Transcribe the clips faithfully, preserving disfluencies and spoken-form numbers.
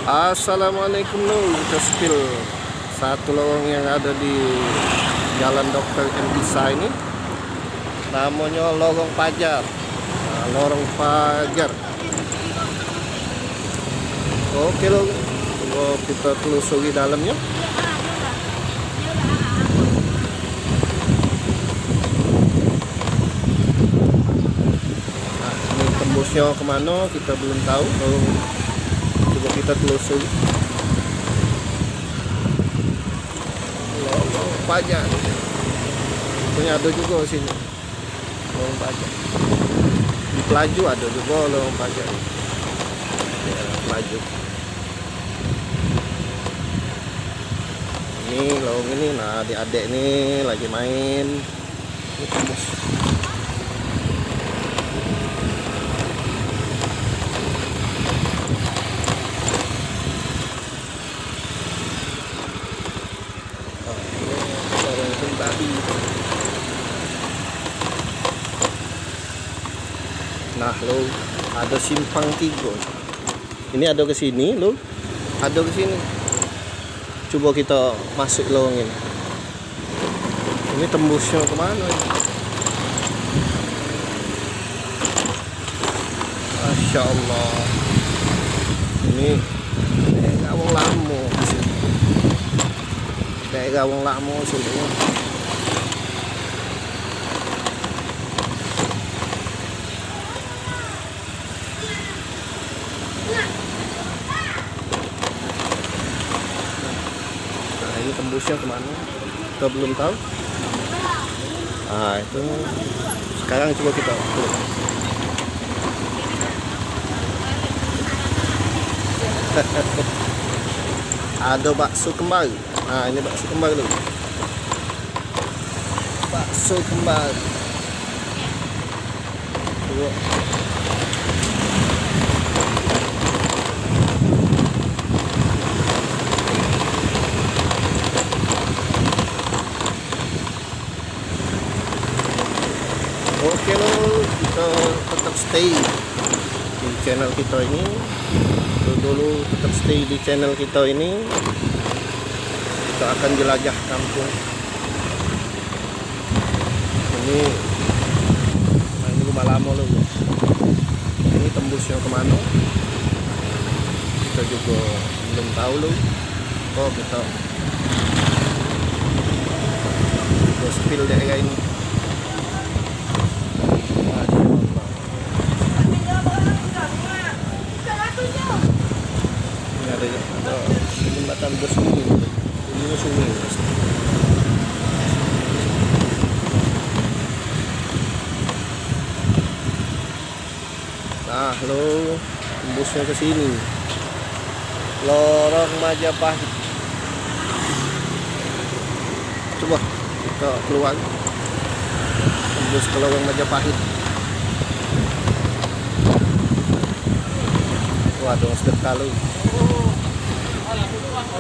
Assalamualaikum, lo, kita spill satu lorong yang ada di Jalan Doktor M Isa ini. Namonyo Lorong Pajar. Nah, Lorong Pajar. Oke, lo, lo kita telusuri dalamnya. Nah, ini tembusnya kemana, kita belum tahu. Kalau coba kita telusuri. Lorong Pajar. Punya ada juga sini. Lorong Pajar. Di Pelaju ada juga Lorong Pajar. Ya, Pelaju. Ini lorong ini, nah, adik-adik ni lagi main. Ini tembus. Oh, ini orang pun babi. Nah, lo, ada simpang tiga. Ini ada ke sini, lo. Ada ke sini. Coba kita masuk lorong ini. Ini tembusnya kemana ini? Masya Allah. Ini daerah wong lamo sini. Daerah wong lamo sini. Nah, ini tembusnya kemana? Kita belum tahu. Nah, itu sekarang coba kita. Ada bakso kembar. Nah, ini bakso kembar dulu. Bakso kembar. Dua. Oke lo, kita tetap stay di channel kita ini. Dulu, dulu tetap stay di channel kita ini. Kita akan jelajah kampung. Ini, nah, ini rumah lama lo. Ini tembusnya kemana? Kita juga belum tahu lo. Oh, kita Gospel daerah ini. Masya Allah. Ini ada, ada jembatan bersemi. Ini sungai. Nah, lo tembusnya ke sini. Lorong Majapahit. Coba kita keluar. Tembus ke lorong Majapahit. Wah, ada wong sedekah lo.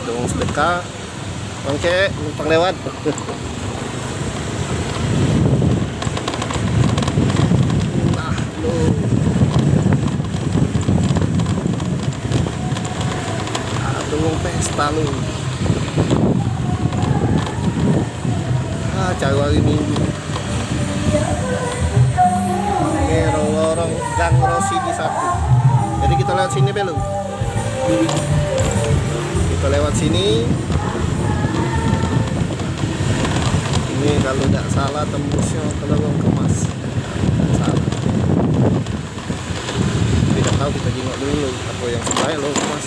Ada wong sedekah. Oke, numpang lewat. Nah, lo. Ada wong pesta lo. Ah, acara hari Minggu. Ini lorong Gang Rosidi satu. Jadi kita lewat sini belum. Kita lewat sini. Ini kalau tidak salah tembusnya ke Lorong Kemas. Tidak salah. Tapi tidak tahu, kita jengok dulu apa yang sebelah Lorong Kemas.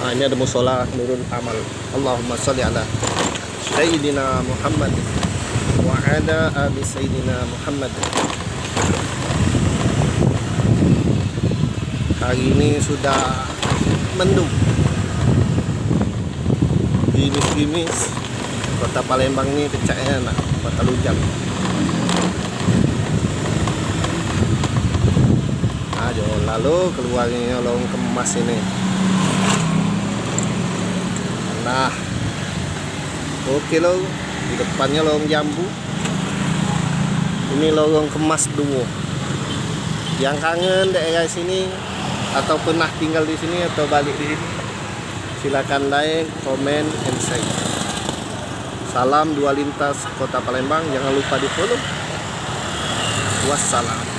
Nah, ini ada musola Nurul Amal. Allahumma sholli ala Sayyidina Muhammad wa ala ali Sayyidina Muhammad. Hari ini sudah mendung, gerimis-gerimis. Kota Palembang ni pecaknyo nak bakal ujan. Nah, jo, lalu keluarnyo Lorong Kemas ini. Nah, oke lo, di depannyo Lorong Jambu. Ini Lorong Kemas duo. Yang kangen daerah sini atau pernah tinggal di sini atau balik di sini, silakan like, comment, and share. Salam Dua Lintas Kota Palembang. Jangan lupa di follow. Wassalam.